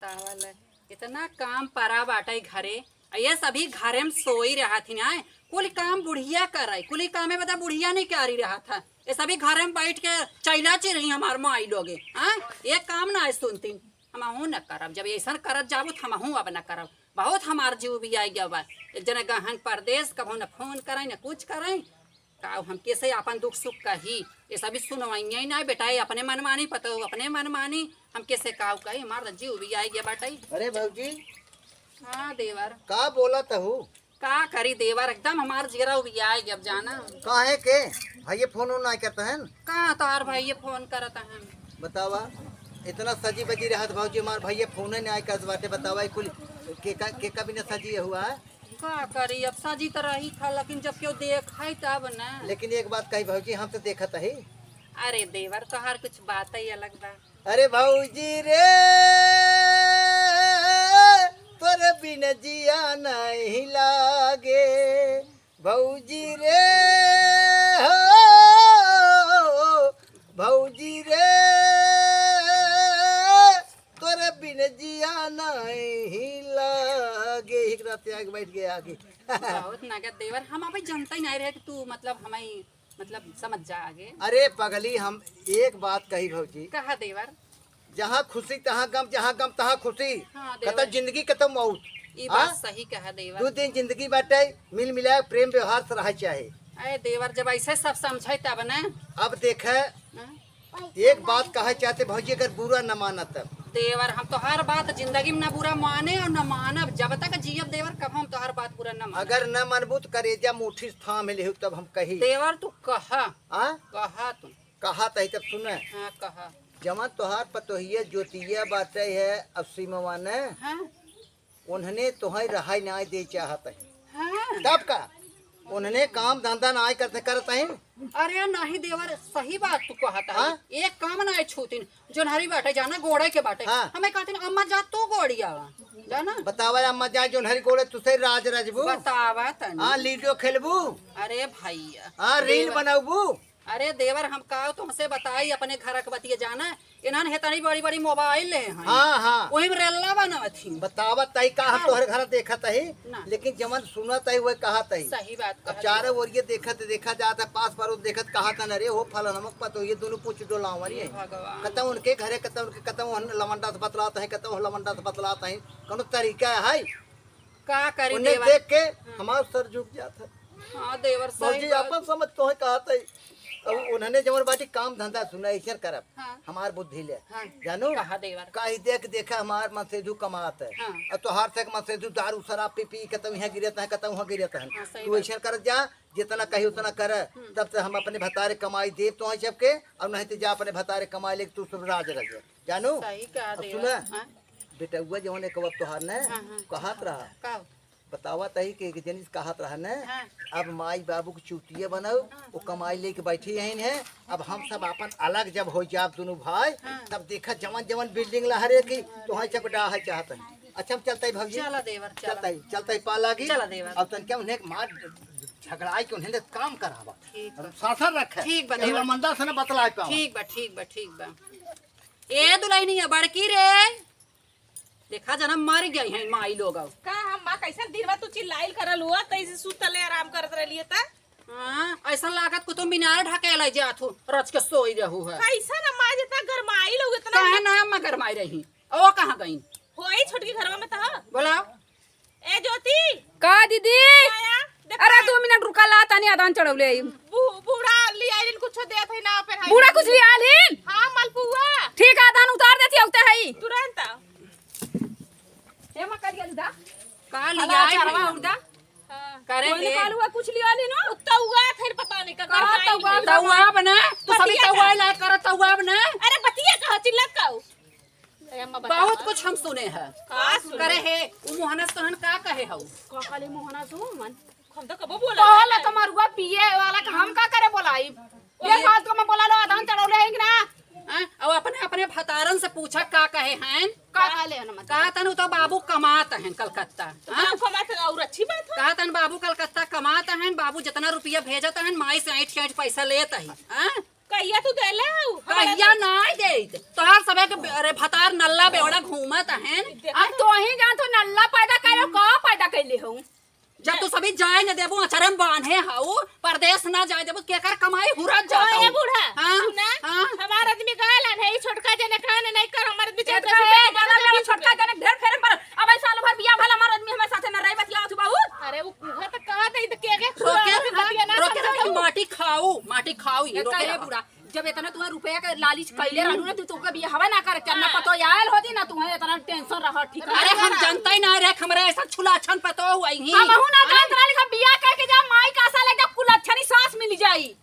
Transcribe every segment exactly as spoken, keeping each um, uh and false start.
तावल है। इतना काम परा बाटे घरे, आ ये सभी घरे में सोई रहत ही ना। कुल काम बुढ़िया करे, कुल कामे बता बुढ़िया नहीं करी रहत है। ये सभी घरे में बैठ के चैला चिरही हमार माई लोगे। हाँ, ये काम ना सुनतीन, हमहू न करब। जब ऐसन करत जाबू तो हमहू अब न करब। बहुत हमार जीव भी आई गया बा। एक जने गहन परदेश, कभो न फोन करे न कुछ करे। काऊ हम कैसे आपन दुख सुख कही? ये सभी सुनवाइए ना बेटा, ये अपने मनमानी पतो, अपने मनमानी। हम कैसे काऊ कही? हमार तो जीव भी आई गया बाटे। अरे भौजी। हाँ देवर। का बोलत हऊ? का करी देवर, एकदम हमार जियरा उबियाए गया अब जाना। काहे के? भैया फोन उन नाहीं करत हन? कहाँ तोहार भैया फोन करत हन? बतावा, इतना सजी बजी रहत भौजी, हमार भैया फोन ही नाहीं करत बाटे। बतावा, ई कुल केका, केका बिना सजी हुआ है? का करी, अब सजी तो रही था, लेकिन जब केहू देखाई तब ना। लेकिन एक बात कही भौजी, हम तो देखत ही। अरे देवर, तोहार कुछ बात ही अलग बा। अरे भौजी रे, तोरे बिन जिया नहीं लागे। भौजी रे हो, भौजी रे, तोरे बिन जिया नहीं लागे। एक रात आके बैठ गए आगे। बहुत नगद देवर, हम अभी जनता ही नहीं रहे कि तू मतलब हमें मतलब समझ जा आगे। अरे पगली, हम एक बात कही भौजी। कहा देवर? जहाँ खुशी तहाँ गम, जहाँ गम तहाँ खुशी। हाँ, देवर। कतौ जिंदगी कतौ मौत। ई हाँ? बात सही कहा देवर। दू दिन जिंदगी बाटे, मिल मिला प्रेम व्यवहार से रहे चाहे। अरे देवर, जब ऐसे सब समझे तब न। अब देखे, हाँ? एक बात कहे चाहते भौजी, अगर बुरा न मानत तब। देवर, हम तोहार बात जिंदगी में न बुरा माने और न मानब, जब तक जियब देवर, कब हम तोहार बात बुरा न मानब। अगर न मानबू तो करेजा मुट्ठी से थाम लेहू, तब हम कही। देवर, तू कहा। हाँ? कहा तू। कहा तही तब सुने। हाँ, कहा। जवन तोहार पतोहिया ज्योतिया बाटे है अस्सी मवाने, हाँ। उन्हने तोहई रहाई नाई दे चाहत है। हाँ। तब का? उन्हने काम धंधा नाई करते करत हैं। अरे नहीं देवर, सही बात तू कहत है। हाँ? एक काम नाई छूतिन, जोन्हरी बाटे जाना गोड़े के बाटे। हाँ। हमें कहतिन अम्मा जा तू गोड़िया, जाना? बतावा अम्मा जा जोन्हरी गोड़े तुसे राज रजबू। बतावा तनी। हाँ, लूडो खेलबू। अरे भैया। हाँ, रील देवर। बनौबू। अरे देवर, हम का तुमसे बताई अपने घर के बतिया जाना, इन्हन हेतनी बड़ी बड़ी मोबाइल ले हैं। हाँ, हाँ। वही में रेल्ला बनावत ही। बतावत तही का हम हाँ। तोहरे घर देखत ही, ना। लेकिन जवन सुनत ही वही कहत ही। सही बात अब कहत चारों ही। ओर ये देखत देखा जात है, पास पड़ोस देखत कहत है, "अरे हो फलन हमक पतो ये दोनों पूछ डोलावरी है।" भगवान। कतौ उनके घरे, कतौ उनके, कतौ हम लवंडा से बतलात है, कतौ हम लवंडा से बतलात है, कोनो तरीका है? का करी उन्हें देवर? देख के हाँ। हमार सर झुक जात है। हाँ देवर, सही भौजी, बात। आपन समझ तोहे कहत है। अब उन्हने जवन बाटी काम धंधा सुना, ऐसे करब। हाँ। हमार बुद्धि ले। हाँ। जानो? कहा देवर। काहे देख देखा हमार मनसेधु कमात है। हाँ। और तोहार से मनसेधु दारू शराब पी पी, कतौ यहाँ गिरत है, कतौ वहाँ गिरत है। हाँ, सही तू बात। ऐसे कर जा, जितना कही उतना कर, हम्म। तब से हम अपने भतारे कमाई देब तोहे सबके, और नहीं तो जा अपने भतारे कमाई लेके तू सब राज रह जा। जानो? सही कहा अब देवर। सुना? हाँ। बेटउआ जवन एक वक्त तोहार ने हाँ, हाँ। कहत रहा। का? बतावत ही कि एक जनी से कहत रहा ने, हाँ। अब माई बाबू के चूतिया बनऊ, हाँ। वो कमाई लेके बैठी हइन है। अब हम सब आपन अलग जब हो जाब दोनों भाई, हाँ। तब देखा जवन जवन बिल्डिंग लहरे की, तोहई चपटा है चाहत है। अच्छा, हम चलता ही भौजी। चला देवर, चला। चलता ही, चलता ही पा लागी। चला देवर। अब तन क्या उन्हें मार झगड़ाई के उन्हें काम करावा। ठीक। अनुशासन रखे। ठीक बा, केहू देवर। लमंडा से न बतलाए पावा। ठीक बा, ठीक बा, ठीक बा। ए दुलहिनिया बड़की रे, देखा जना मर गई है माई लोग। अब का हम माँ कैसन दिन में तू चिल्लाइल करल हुआ, तैसे सुतले आराम करत रहलिए त। हाँ, ऐसा लागत कुतुब मीनार ढकेला जात हो, रच के सोई रहू है। कैसन अम्मा जितना गरमाइल हो, इतना काहे ना अम्मा गरमाई रही? ओ कहाँ गई? होई छोटकी घरवा में त। बोला। ए ज्योति। का दीदी? आया, देखा। अरे दो मिनट रुका, ला तनी अदान चढ़ौले आई। बू-, बूढ़ा ले आइलिन, कुछो देत है ना, फिर है बूढ़ा ना। कुछ ले आलिन? हाँ, मलपुआ। ठीक है, अदान उतार देती, औते है। तुरंत। ए माँ, कर गया दा। का ले हला आई चरवा है? उड़ा। हाँ। करे कोई दे। निकाल हुआ, कुछ ले आलिन ना? उतना हुआ, फिर पता नहीं का हाँ, करता ही तौआ, नहीं। तौआ बना, तू सभी बतिया तौआ का। ला कर तौआ बना। अरे बतिया कहा, चिल्लत का हो? अरे अम्मा, बतावा। बहुत कुछ हम सुने हैं। का सुने? करे है, उ मोहनस तोहन का कहे हऊ? का कहले मोहनस हो मन? हम तो कबो बोला कहला नहीं। तो मरुआ पिए वाला का हम का करे बोलाई? ये ये फालतू में बोला लो, अदान चढ़ौले हैं कि ना? हाँ? अब अपने, अपने भतारन से पूछा का कहे हैं? का कहले हन मत? कहा तन उ तो बाबू कमात हैं कलकत्ता। तो हाँ? बाबू कमात हैं और अच्छी बात है। कहा तन बाबू कलकत्ता कमात हैं, बाबू जितना रुपया भेजत हैं, माई से ऐंठ ऐंठ पैसा लेत हैं। हाँ? कहिया तू देले हऊ? कहिया ना देत। तोहार सबे के बे-, अरे भतार नल्ला बेवड़ा घूमत हन। देखा अब तो तोही जान तो नल्ला पैदा करो, का पैदा कैले हऊ? जब तू सभी जाए न देबू, अचरम बांधे हऊ, परदेस ना जाए देबू, केकर कमाई हुरत जात ए हऊ। बूढ़ा, हाँ, सुन ना, हाँ। हमार आदमी कहला नहीं, छोटका जने खान नहीं कर, हमार आदमी ए, छोटका ए, जने ए, जने ए, छोटका जने ढेर फेरे पर, अब ऐसा साल भर बिया भला हमार आदमी हमारे साथे न रहे, बतियावत हऊ बहुत। अरे वो, वो तो कहत है, तो के, के रोके, खुआवत है, बतिया ना रोके, समझाऊ। रोके, माटी खाऊ, माटी खाऊ, ये ये रोके करे करे बूढ़ा। जब इतना तुम्हारे रुपया के लालच कैले रहलू ना, तू तोके बियाहवा ना करे, चन्ना हाँ। पतो आयल होती ना, तुम्हें इतना tension रह, ठीक है? अरे हम जानते ही ना रहे, हमरा ऐसा छुलाछन पतो हुआ ही। हम हूं ना जानत रहली, हम बियाह करके जा, माई का आशा लग जा, कुलच्छनी सास मिल जाई।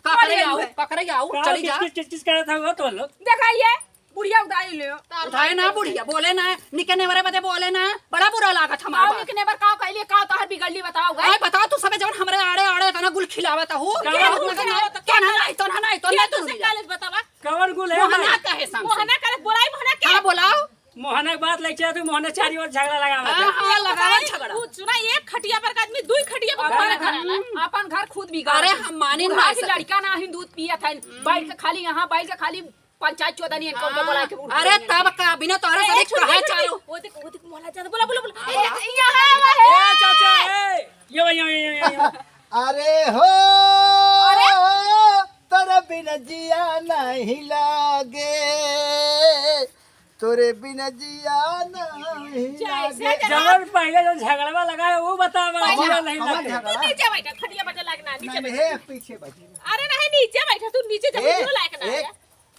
का करे मर आऊ, गई है। का करे आऊ, का चली किस, जा। किस, किस, किस करत हऊ तो लोग? देखा ये, बुढ़िया उठाई ले। उठाए ना बुढ़िया, बोले ना, निके नेवरे बदे बोले ना, बड़ा बुरा लागत हमार आओ बात। निके नेवर का कैली, का तोहर बिगड़ली बताओ गए? आय बताओ तू सबे जवन हमरे आड़े आड़े इतना गुल खिलावत हो। का क्या बात होत ना, ना, ना, क्या तोन्हा बात? नहीं, तोन्हा नहीं, तोन्हा ये नहीं, तो तू नहीं जा। कालेज बतावा। कवन गुल है मोहना भाई? कहे संग से। मोहना करे, बोलाई मोहना के। हाँ, बोलाओ। मोहना के बात लेके तू मोहना चारी ओर झगड़ा लगावत हाँ, है। हाँ, लगावा बताई, झगड़ा। तू सुना, एक खटिया पर का आदमी दुई खटिया पर अरे, हमारे घर आला। अपन घर खुद बिगाड़ अरे, दे। हम मानी बुढ़ा ना की ऐसा। लड़का ना ही दूध पियत है, बैठ के खाली यहाँ, बैठ के खाली पंचायत चोदनी इनका उनका हाँ। बोला के उठ अरे गई। तब का, बिना तोहरे ए, सभी छोड़, कहे छोड़, चालू। वो देख, वो देख, मोहल्ला ज्यादा, बोला, बोला, बोला। ए, हाँ। ए, चाचा, ए, ये भाई, ये, ये, ये, ये। अरे हो, अरे। तोरे बिन जिया नहीं लागे, तोरे बिन जिया नहीं जैसे लागे। जब जवन पहले जो झगड़वा लगा है, वो बतावा, पहले पूरा नहीं हमार लागे। झगड़ा। तू नीचे बैठा, खटिया बजा लाग ना, नीचे नहीं, बैठा। हे, पीछे बैठी। अरे नहीं, नीचे बैठा, तू नीचे जब ए, जो लायक ना ए, आया।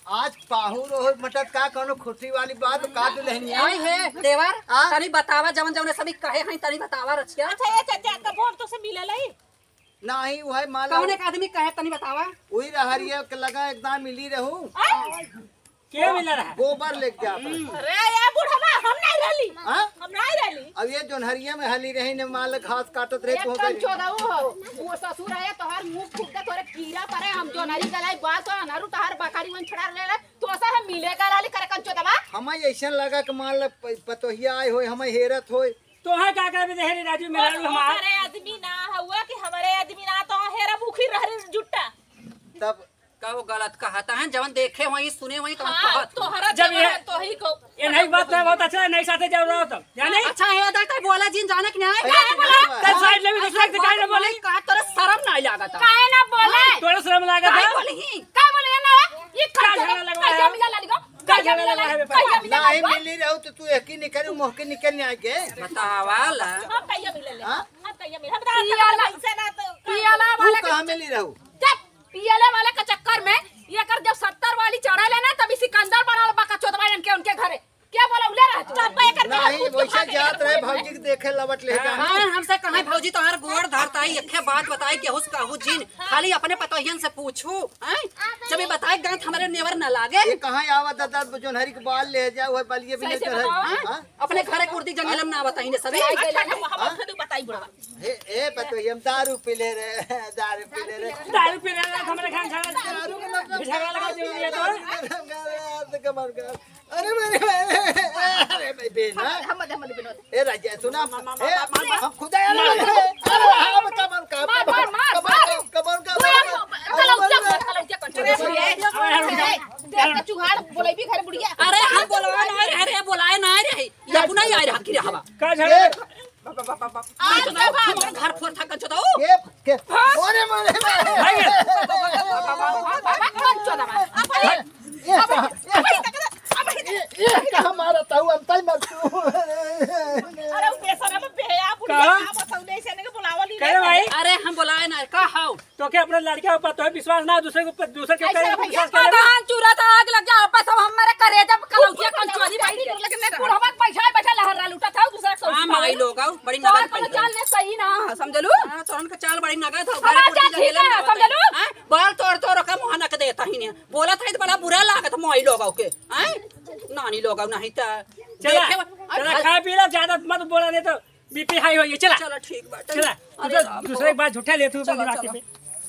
आज पाहुर ओहुर मटत का कौनो खुशी वाली बात का दुल्हनिया? आई है देवर, आ? तनी बतावा जवन जवन सभी कहे हैं तनी बतावा रचिया। अच्छा ये चाचा का बोल तो से मिले लई? नहीं, वही मान लो। कौन एक आदमी कहे तनी बतावा? वही रहरिया के लगा एक दाम मिली रहू। आ? के मिला रहा? गोबर लेके जात रहे। अरे ये बुढ़वा हम नहीं रहली। हाँ? हम नहीं रहली। अब ये जोनहरिया में हली रही ने मान लो घास काटत रहे एक तो हो गई। कंचोदऊ हो। वो ससुर है तोहार मुंह फूट दे तोरे कीड़ा परे हम जोनहरी गलाई बात तो अनहरू तोहार बकरी वन छड़ा ले ले। तो ऐसा है मिले का लाली करे कंचोदवा? हमें ऐसा लगा कि मान लो प-, पतोहिया आए होए, हमें हेरत होए। तो है का करबे देहरी राजू मेहरारू हमार? हमारे आदमी ना हुआ कि हमारे आदमी ना तो हेरा मुखी रह रे जुट्टा। तब का वो गलत कहता है, जवन देखे वही सुने वही तवन हाँ, कहत। तोहरा जब जवन ये है, तोही को ये नहीं बात है, बहुत अच्छा है, नहीं साथे जाओ रहो तब, जाने? अच्छा है, इधर तक बोला जिन जाने के नहीं। अरे, तब साइड ले भी दूसरा दिखाई ना बोले। का तोरे शर्म नहीं लागत? काहे ना बोले? तोरे शर्म लागत काहे है? बोले ही? का बोले ना? ये का खा झगड़ा लगवा कहिया है? मिला लाली को? का कहिया झगड़ा मिला लगवा लाली? है? कहिया मिला नहीं लाली को? मिली रहू तो तू एक ही निकल, मोह के निकल नहीं आगे। बतावा ला। हम कहिया मिले ले? हाँ? हम कहिया मिले? हम तो पियाला, पैसा ना तो पियाला तू वाला कहाँ मिली रहू? जब पियले वाले के चक्कर में एकर जब सत्तर वाली चढ़ल है ना, तभी सिकंदर बनल बा कचोदवा इनके, उनके घरे। क्या बोला उले रह तू? तब एकर नहीं, वैसे जात रहे भौजी के देखे लवट ले हाँ, का। हाँ, हमसे कहे भौजी तोहार गोड़ धरता है, एके बात बताई केहू से कहू जिन, खाली अपने पतोहियन से पूछू, हैं? जब ये बताए गए तो हमारे नेवर न लागे। ये कहाँ आवा दादा, जोनहरी के बाल ले जाओ, वह बलिए भी सही नहीं से चढ़े। बताओ। हाँ? अपने घरे कुर्ती जंगलम ना बताई ने सभी। बताई गइला ना, हम खुद बताई बुढ़वा। ए, ए, पतोहिया, हम दारू पी ले रहे, दारू पी ले रहे। दारू पी ले रहे, हमरे खान खान। दारू के मतलब झगड़ा लगा जरूरी है तो। दारू के मतलब, अरे मेरे, अरे भाई, बेन, हाँ? हम, हम, हम, हम, ए, राजा, सुना, ए, हम खुद आया ना, अरे, हम कमर का, मार, मार, मार, कमर का, मार। कमर का, कलौजिया, कलौजिया, कलौजिया, कलौजिया। अरे, हम देख के चुहाड़ बोलैबी घर बुढ़िया। अरे, हम बोलाए ना, अरे, बोलाए ना रहे। या पुनः आए रहा कि रहवा। का झगड़ा? ए, बाप, बाप, बाप, बाप। आज तो हमार घर फोड़ था कंचो तो। के, के? अरे मारे, मारे। भाई। कंचो दबा। ए, ए, ए, ए, कहाँ मारा था? वो अंताई मार तू। अरे, वो बेसरम बेहया बुढ़िया का? का बताऊँ, नहीं, से नहीं बुलावा ली करे रे। भाई? अरे, हम बोलाए ना, का हाउ? तो क्या अपना लड़का ऊपर तो है विश्वास ना, दूसरे के ऊपर, दूसरे के ऐसे ऊपर भैया विश्वास कर लेना। प्रधान चूरा तो आग लग गया, आपस सब हमारे करेजा पे कलौजिया कंचोरी बैठ गए। लेकिन बुढ़वा पैसा बैठा लहर लूटा था, दूसरा के हाँ, माई लोग आओ, बड़ी तो नगद अपन पैसा। चाल ले सही ना। हाँ, समझलू? हाँ, तोरन के चाल बड़ी नगद हो, हमार घरे चाल कुर्सी ठीक है, जंगल में समझलू? हाँ, बाल तोड़ तोड़ के मुँह नक देता ही नहीं। बोला था तो बड़ा बुरा लागत माई लोग आओ के। हाँ? नानी लोग आओ नहीं तो चला, देखे बा-, चला, अरे, खा पी ला, ज्यादा मत बोला, नहीं तो बीपी हाई होइए, चला। चला, ठीक बाटे। चला, अरे तू तो राम दूसरे हो। के बात झूठा लेत हूँ, चला, अपनी बात चला। पे।